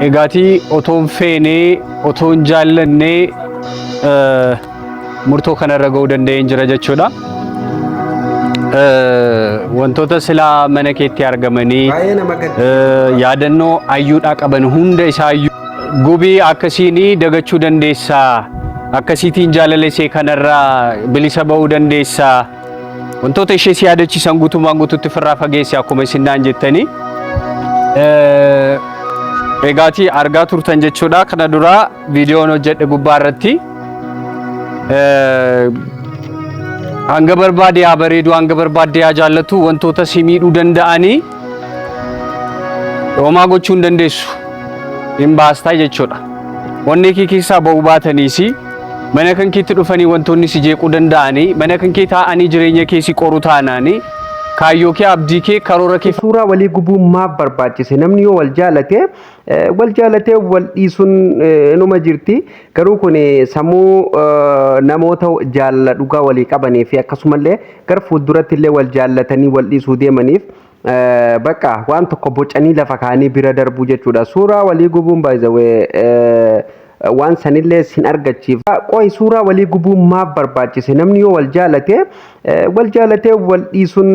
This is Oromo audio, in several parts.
Egaatii otoon feenee otoon jaallannee murtoo kanarra ga'uu danda'een jira jechuudha. Wantoota silaa mana keetti argamanii Baay'ee nama gaddisiisa. yaadannoo ayyuudhaa qaban hunda isaayyuu gubii akkasiin dagachuu dandeessaa. Akkasiitiin jaalala ishee kanarraa bilisa ba'uu dandeessaa. Wantoota ishee si yaadachiisan guutummaan guutuutti ofirraa fageessi akkuma isin naan jettanii. Egaatii argaa turtan jechuudha. Kana dura viidiyoon hojjedhe gubbaa irratti. Hanga barbaade haa bareedu, hanga barbaadde haa jaallatu, wantoota si miidhuu danda'anii homaa gochuu hin dandeessu. Hin baastaa jechuudha. Onnee kee keessaa ba'uu baataniis mana kan keetti dhufanii wantoonni si jeequu danda'anii mana kan kee taa'anii jireenya kee si qoru taanaanii kaayyoo kee, abdii kee, karoora kee Suuraa walii gubuun maaf barbaachise? Namni yoo wal jaalate wal jaalatee wal dhiisuun inuma jirti. Garuu kun sammuu namoota jaalala dhugaa walii qabanii fi akkasumallee gara fuulduratti illee wal jaallatanii wal dhiisuu deemaniif bakka waan tokko bocanii lafa kaanii bira darbuu jechuudha. Suuraa walii gubuun by the way waan sanillee sin argachiif. Qoy, suuraa walii gubuun maaf barbaachise? Namni yoo wal jaalate wal jaalatee wal dhiisuun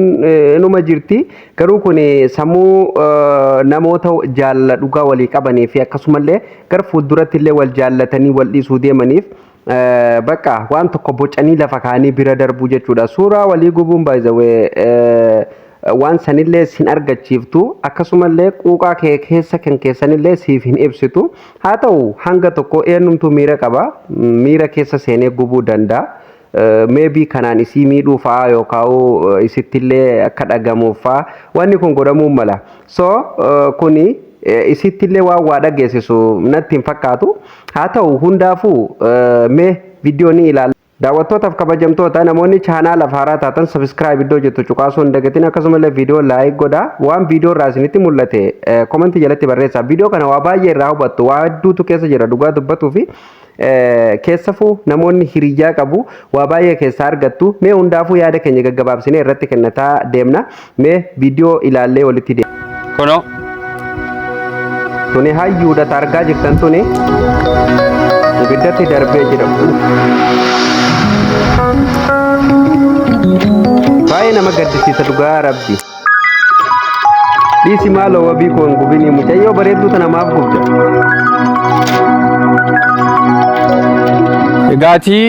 inuma jirti. Garuu kun sammuu namoota jaalala dhugaa walii qabanii fi akkasumallee gara fuulduratti illee wal jaallatanii wal dhiisuu deemaniif bakka waan tokko bocanii lafa kaanii bira darbuu jechuudha. Suuraa walii gubuun by the way waan sanillee sin argachiiftu, akkasumallee quuqaa kee keessa kan keessanillee siif hin ibsitu. Haa ta'u, hanga tokko eenyumtuu miira qaba, miira keessa seenee gubuu danda'a. Maybe kanaan isii miidhuu fa'aa yookaan isittillee akka dhagamuuf fa'aa wanni kun godhamuu mala. So kuni isittillee waan waa dhageessisu natti hin fakkaatu. Haa ta'u, hundaafuu mee viidiyoo ni ilaalla. Daawwattootaaf kabajamtoota, namoonni chaanaala haaraa taatan subscribe iddoo jettu cuqaasuu hin dagatin, akkasumallee viidiyoo like godhaa. Waan viidiyoo irraa isinitti mul'ate comment jalatti barreessaa. Viidiyoo kana waa baay'ee irraa hubattu, waa hedduutu keessa jira dhugaa dubbatuu fi keessafuu namoonni hiriyyaa qabu waa baay'ee keessaa argattu. Mee hundaafuu yaada keenya gaggabaabsinee irratti kennataa deemna. Mee viidiyoo ilaallee walitti deemna. Kunoo. Tuni hayyuudha ta argaa jirtan, tuni ibiddatti darbee jira. Baay'ee nama gaddisiisa dhugaa rabbi. Dhiisi maaloo, wabii koo hin gubinii, mucayyoo bareedduu tana maaf gubda? Egaatii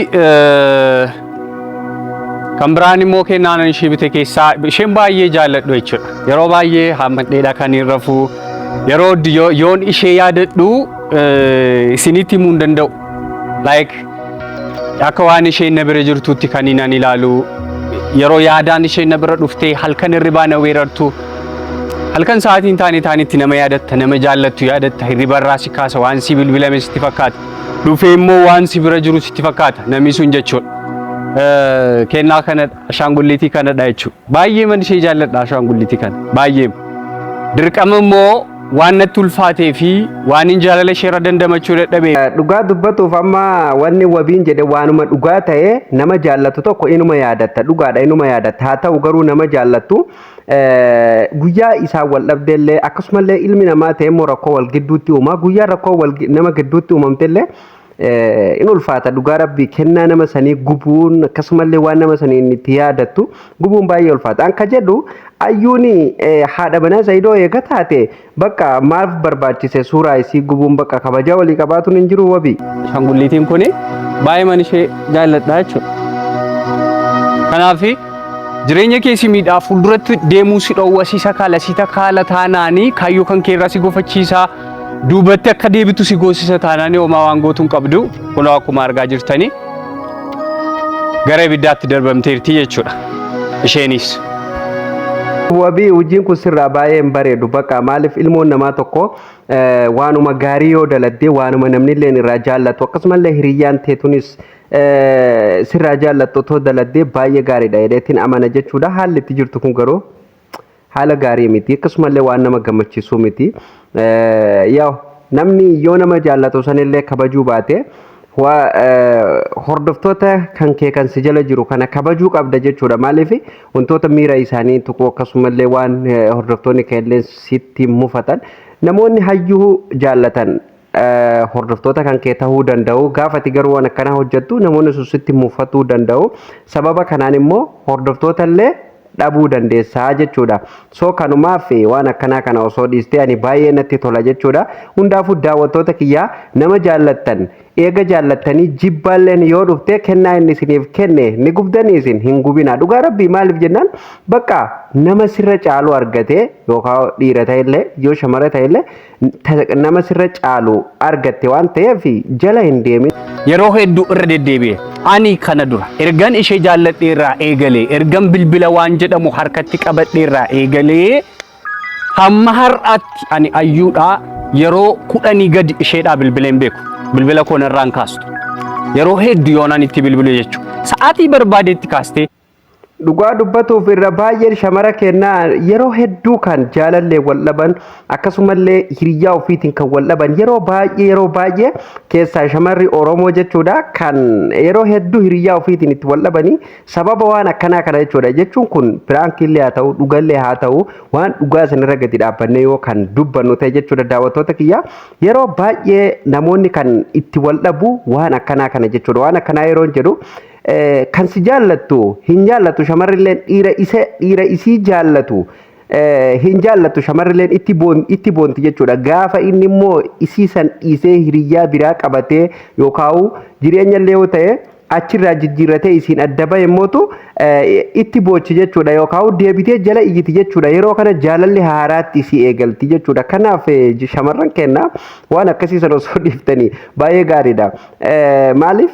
kan biraan immoo kennaan ishee bite keessaa isheen baay'ee jaalladhu jechuudha. Yeroo baay'ee hammadheedha kan hin rafu. Yeroo yoon ishee yaadadhu isinitti himuu hin danda'u. Like akka waan isheen na bira jirtutti kan hin ilaalu. Yeroo yaadaan isheen na bira dhuftee halkan hirribaa na weerartu. Halkan sa'aatii hin taane taanetti nama yaadatta, nama jaallattu yaadatta, hirribarraa si kaasa, waan si bilbilame sitti fakkaata. Dhufee immoo waan si bira jiru sitti fakkaata namni sun jechuudha. Kennaa kanadha, ashaangulliitii kanadha jechuudha. Baay'ee man ishee jaalladha ashaangulliitii kana, baay'ee. Dirqama immoo waan natti ulfaatee fi waan hin jaalala ishee irra dandamachuu dadhabe. Dhugaa dubbatuuf amma wanni wabiin jedhe waanuma dhugaa ta'e. Nama jaallatu tokko inuma yaadatta, dhugaadha, inuma yaadatta. Haa ta'u garuu nama jaallattu guyyaa isaan wal dhabdeellee, akkasumallee ilmi namaa ta'e immoo rakkoo wal gidduutti uuma, guyyaa rakkoo wal nama gidduutti uumamtellee in ulfaata dhugaa rabbii. Kennaa nama sanii gubuun, akkasumallee waan nama saniin itti yaadattu gubuun baay'ee ulfaata. Anka jedhu, ayyuun haadha manaa Saidoo eega taate bakka maaf barbaachise suuraa isii gubuun? Bakka kabajaa walii qabaatuun hin jiru, wabii. Ashaangulliitiin kuni baay'ee man ishee jaalladha jechuudha. Kanaaf jireenya kee si miidhaa, fuulduratti deemuu si dhoowwa, si sakaala, si takaala taanaanii, kaayyoo kan kee irraa si gofachiisa, duubatti akka deebitu si goosisa taanaanii, homaa waan gootu hin qabdu. Kunoo akkuma argaa jirtanii gara ibiddaatti darbamteerti jechuudha isheenis. Wabii, hojiin kun sirraa baay'ee hin bareedu. Bakka maaliif ilmoon namaa tokko waanuma gaarii yoo daladdee, waanuma namni illee irraa jaallatu, akkasumallee hiriyyaan teetunis sirraa jaallattu otoo daladdee baay'ee gaariidha jedheetiin amana jechuudha. Haalli itti jirtu kun garuu haala gaarii miti, akkasumallee waan nama gammachiisuu miti. Yaa namni yoo nama jaallatu sanillee kabajuu baate, hordoftoota kan kee kan si jala jiru kana kabajuu qabda jechuudha. Maaliif wantoota miira isaanii tuquu, akkasumallee waan hordoftoonni kee illee sitti mufatan Namoonni hayyuu jaallatan hordoftoota kan kee tahuu danda'u. Gaafa ati garuu waan akkanaa hojjettu namoonni sun sitti muffatuu danda'u. Sababa kanaan immoo hordoftoota illee dhabuu dandeessaa jechuudha. So kanumaaf waan akkanaa kana osoo dhiistee ani baay'ee natti tola jechuudha. Hundaafuu daawwattoota kiyyaa, nama jaallattan eega jaallattanii jibbaalleen yoo dhufte kennaa inni isiniif kenne ni gubdanii isin hin gubinaa. Dhugaa rabbii, maaliif jennaan, bakka nama sirra caalu argate, yookaan dhiira ta'ellee yoo shamara ta'ellee nama sirra caalu argatte waan ta'eef jala hin deemin. Yeroo hedduu irra deddeebi'e, ani kana dura ergan ishee jaalladhee irraa eegalee, ergan bilbila waan jedhamu harkatti qabadhee irraa eegalee hamma har'aatti ani ayyuudhaa yeroo 10 gadi isheedhaa bilbileen beeku. Bilbila koo narraan kaastu. Yeroo hedduu yoonaan itti bilbilu jechuudha. Sa'aatii barbaadetti kaastee Dhugaa dubbatuuf irra baay'een shamara kennaa yeroo hedduu kan jaalallee wal dhaban, akkasumallee hiriyaa ofiitiin kan wal dhaban, yeroo baay'ee yeroo baay'ee keessaa shamarri Oromoo jechuudha, kan yeroo hedduu hiriyaa ofiitiin itti wal dhabanii sababa waan akkanaa kana jechuudha. Jechuun kun prankiillee haa ta'u, dhugallee haa ta'u, waan dhugaa sanirra gadi dhaabbannee yoo kan dubbannu ta'e jechuudha, daawwattoota kiyya, yeroo baay'ee namoonni kan itti wal dhabu waan akkanaa kana jechuudha. Waan akkanaa yeroo jedhu, kan si jaallattu hin jaallatu shamarrilleen, dhiira isa dhiira isii jaallatu hin jaallattu shamarrilleen, itti boonti jechuudha. Gaafa inni immoo isii san dhiisee hiriyyaa biraa qabatee yookaan jireenya illee yoo ta'e achirraa jijjiirratee isiin adda bahe immootu itti boochi jechuudha, yookaan deebitee jala iyyiti jechuudha. Yeroo kana jaalalli haaraatti isii eegalti jechuudha. Kanaaf shamarran kenna waan akkasii sana osoo dhiiftanii baay'ee gaariidha. Maaliif,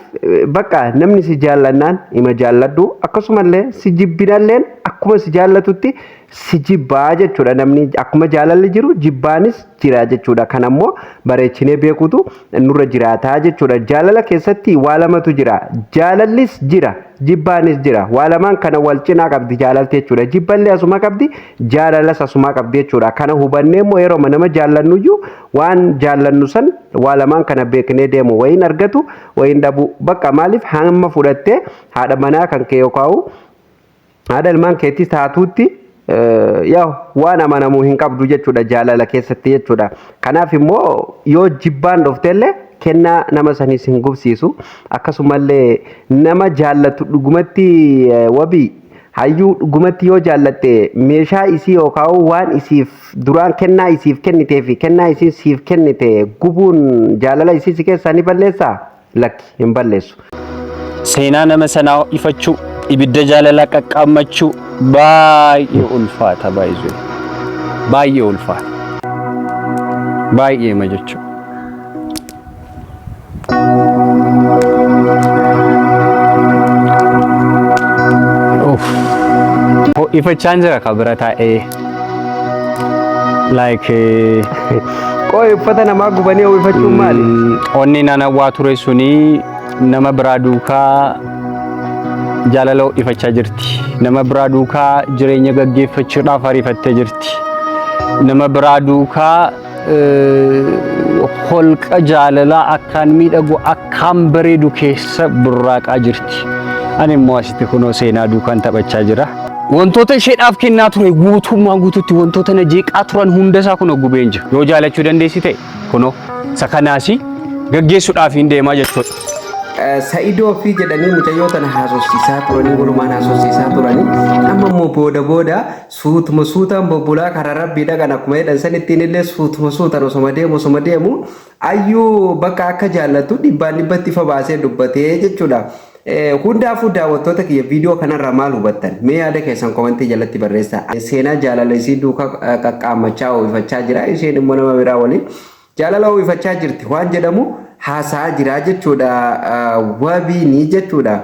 bakka namni si jaallannaan ima jaalladhu, akkasumallee si jibbinalleen akkuma si jaallatutti si jibbaa jechuudha. Namni akkuma jaalalli jiru jibbaanis jira jechuudha. Kan ammoo bareechinee beekutu nurra jiraataa jechuudha. Jaalala keessatti waa lamatu jira. Jaalallis jira, jibbaanis jira. Waa lamaan kana wal cinaa qabdi jaalalti jechuudha. Jibballee asuma qabdi, jaalalas asuma qabdi jechuudha. Kana hubannee immoo yeroo nama jaallannuyyuu waan jaallannu san waa lamaan kana beeknee deemu, wayiin argatu wayiin dhabu. Bakka maaliif, hamma fudhattee haadha manaa kan kee yookaan haadha ilmaan keetti taatuutti yaa waan amanamuu hin qabdu jechuudha jaalala keessatti jechuudha. Kanaaf immoo yoo jibbaan dhuftellee kennaa nama saniis hin gubsiisu. Akkasumallee nama jaallatu dhugumatti, wabii hayyuu dhugumatti yoo jaallatte, meeshaa isii yookaan waan isiif duraan kennaa isiif kennitee fi kennaa isiin siif kennite gubuun jaalala isii si keessaa ni balleessaa? Lakki, hin balleessu. Seenaa nama sanaa ifachuu, ibidda jaalalaa qaqqaammachuu baay'ee ulfaata, baay'ee baay'ee ulfaata. Baay'ee ma jechuudha. Uff. Ho'ifachaan jira ka bira taa'ee. Like Qooyi, uffata namaa gubanii ho'ifachuun maali? Onni nanawwaa ture suni nama biraa duukaa jaalala ho'ifachaa jirti. Nama biraa duukaa jireenya gaggeeffachuudhaaf ariifattee jirti. Nama biraa duukaa holqa jaalalaa akkaan miidhagu, akkaan bareedu keessa burraaqaa jirti. Ani immoo asitti kunoo seenaa duukaan taphachaa jira. Wantoota isheedhaaf kennaa ture guutummaa guututti, wantoota na jeeqaa turan hundasaa kunoo gubeen jira. Yoo jaalachuu dandeessi ta'e kunoo isa kanaas gaggeessuudhaaf hin deemaa jechuudha. Sa'idoo fi jedhanii mucayyoo tana haasofsiisaa turanii, walumaan haasofsiisaa turanii, amma immoo booda booda suutuma suutaan bubbulaa karaa rabbii dhaqan akkuma jedhan sanittiin illee suutuma suutaan osoma deemu osoma deemu ayyuu bakka akka jaallattu dhibbaan dhibbatti ifa baasee dubbatee jechuudha. Hundaafuu daawwattoota kiyya, viidiyoo kanarraa maal hubattan? Mee yaada keessan komentii jalatti barreessaa. Seenaa jaalala isii duukaa qaqqaammachaa ho'ifachaa jira. Isheen immoo nama biraa waliin jaalala ho'ifachaa jirti waan jedhamu haasa'aa jira jechuudha. Wabiini jechuudha.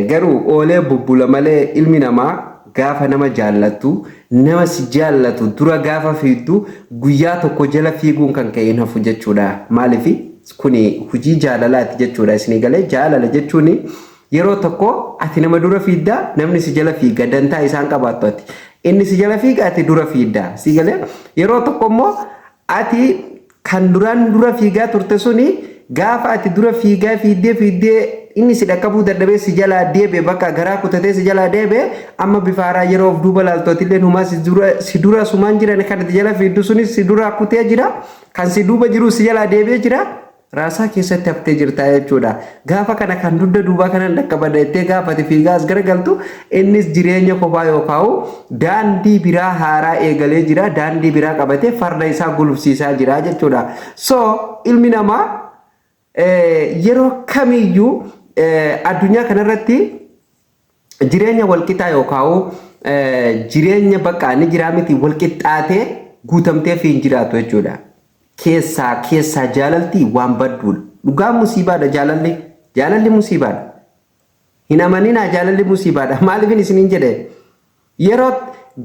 Garuu oolee bubbula malee ilmi namaa gaafa nama jaallattu, nama si jaallatu dura gaafa fiigdu guyyaa tokko jala fiiguun kan ka'e hin hafu jechuudha. Maaliif, kuni hojii jaalalaati jechuudha. Isinii galee, jaalala jechuun yeroo tokko ati nama dura fiiddaa, namni si jala fiiga, dantaa isaan qabaattu ati. Inni si jala fiiga, ati dura fiiddaa. Si galee, yeroo tokko immoo ati kan duraan dura fiigaa turte suni gaafa ati dura fiigaa fiiddee fiiddee Inni si dhaqqabuu dadhabee si jalaa deebi'e, bakka garaa kutatee si jalaa deebi'e. Amma bifa haaraa yeroo of duuba laaltootillee humaa si dura sumaan jiran kan ati jala fiiddu sunis si dura kutee jira. Kan si duuba jiru si jalaa deebi'ee jira. Raasaa keessatti haftee jirta jechuudha. Gaafa kana kan dugda duubaa kanan dhaqqabadha jettee gaafate fiigaa as garagaltu, innis jireenya kophaa yookaan daandii biraa haaraa eegalee jira. Daandii biraa qabatee farda isaa gulufsiisaa jira jechuudha. So ilmi namaa yeroo kamiyyuu addunyaa kanarratti jireenya walqixaa yookaan jireenya bakka ni jiraa miti, walqixxaatee guutamtee fi hin jiraatu jechuudha. Keessaa keessaa jaalalti waan badduudha. Dhugaan musiibaadha jaalalli. Jaalalli musiibaadha. Hin amaninaa, jaalalli musiibaadha. Maaliifin isiniin jedhe? Yeroo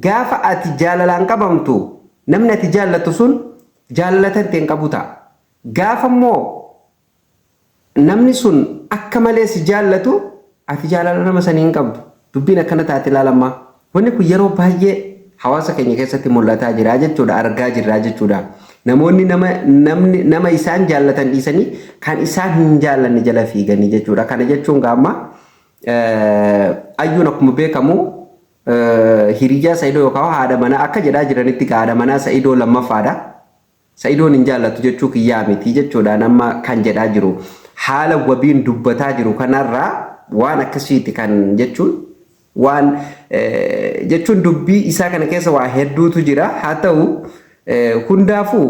gaafa ati jaalalaan qabamtu, namni ati jaallattu sun jaalala ta'e hin qabu ta'a. Gaafa immoo namni sun akka malee si jaallatu, ati jaalala nama sanii hin qabdu. Dubbiin akkana taate ilaalamaa. Wanni kun yeroo baay'ee hawaasa keenya keessatti mul'ataa jira jechuudha. Argaa jirra jechuudha. Namoonni nama namni nama isaan jaallatan dhiisanii kan isaan hin jaallanne jala fiiganii jechuudha. Kana jechuun gaamma Ayyuun akkuma beekamu hiriyyaa Sa'idoo yookaan haadha manaa akka jedhaa jiranitti haadha manaa Sa'idoo lammaffaadha. Sa'idoon hin jaallatu jechuu kiyyaa miti jechuudha, nama kan jedhaa jiru. Haala Wabiin dubbataa jiru kanarraa waan akkasiiti kan jechuun waan jechuun dubbii isaa kana keessa waa hedduutu jira. Haa ta'u, hundaafuu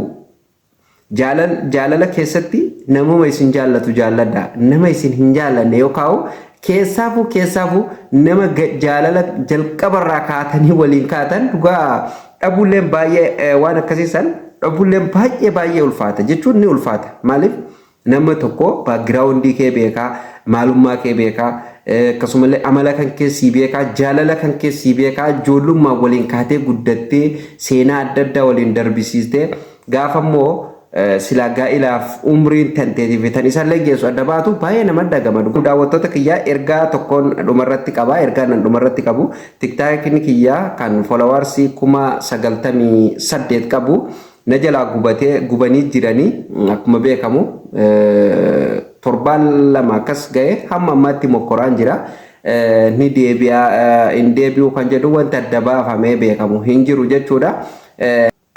jaalala keessatti namuma isin jaallatu jaalladha. Nama isin hin jaallanne yookaan keessaafuu nama jaalala jalqabarraa kaatanii waliin kaatan dhugaa dhabuulleen baay'ee, waan akkasiisan dhabuulleen baay'ee baay'ee ulfaata jechuun ni ulfaata. Maaliif? Nama tokko background kee beekaa, maalummaa kee beekaa, akkasumallee amala kan kee sii beekaa, jaalala kan kee sii beekaa, ijoollummaa waliin kaatee guddattee, seenaa adda addaa waliin darbisiistee, gaafa immoo silaa gaa'ilaaf umriin tanteetiif tan isaallee geessu adda baatu baay'ee nama dhagama. Daawwattoota kiyyaa, ergaa tokkoon dhumarratti qaba. Ergaa nan dhumarratti qabu, TikTokni kiyyaa kan followers 98,000 qabu na jalaa gubatee, gubanii jiranii. Akkuma beekamu torbaan 2 akkas ga'e, hamma ammaatti mokkoraan jira. Ni deebi'a hin deebi'u kan jedhu wanta adda baafamee beekamu hin jiru jechuudha.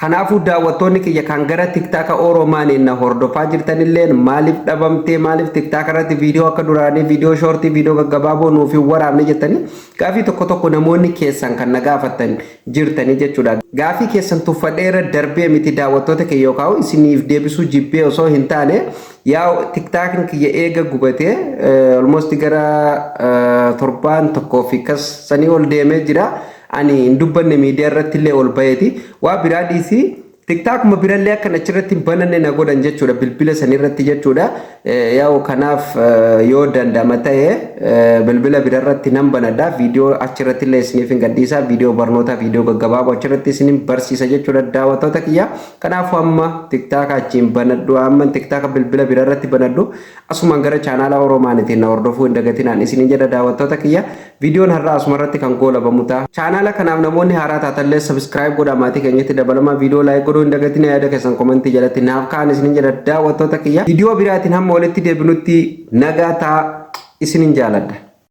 Kanaafuu daawwattoonni kiyya kan gara TikTok Oromaaniin na hordofaa jirtanillee, maaliif dhabamtee, maaliif TikTok irratti viidiyoo akka duraanii, viidiyoo short, viidiyoo gaggabaaboo nuuf hin waraabne jettanii gaafii tokko tokko namoonni keessan kan na gaafattan jirtanii jechuudha. Gaafii keessan tuffadhee irra darbee miti, daawwattoota kiyya, yookaan isiniif deebisuu jibbee osoo hin taane, yaa TikTokni kiyya eega gubatee almost gara torbaan tokkoo fi kas sanii ol deemee jira. Ani hin dubbanne, miidiyaa irratti illee ol baheeti. Waa biraa dhiisii, TikTokuma birallee akkan achirratti hin bananne na godhan jechuudha, bilbila sanirratti jechuudha. Yaa'u kanaaf yoo danda'ama ta'e bilbila birarratti nan banadha. Viidiyoo achirratti illee isiniif hin gadhiisa. Viidiyoo barnootaa, viidiyoo gaggabaaboo achirratti isiniin barsiisa jechuudha, daawwattoota kiyya. Kanaafuu amma TikTok achiin banadhu, amma TikTok bilbila birarratti banadhu, asumaan gara chaanaala Oromaanitiin na hordofuu hin dagatinaan isiniin jedha, daawwattoota kiyya. Viidiyoon har'aa asumarratti kan goolabamu ta'a. Chaanaala kanaaf namoonni haaraa taatallee subscribe godhaa, maatii keenyatti dabalamaa, viidiyoo like godhuu hin dagatina, yaada keessan comment jalatti naaf kaa'an isiniin jedha, daawwattoota kiyya. Viidiyoo biraatiin hamma walitti deebinutti nagaa ta'a, isiniin jaaladha.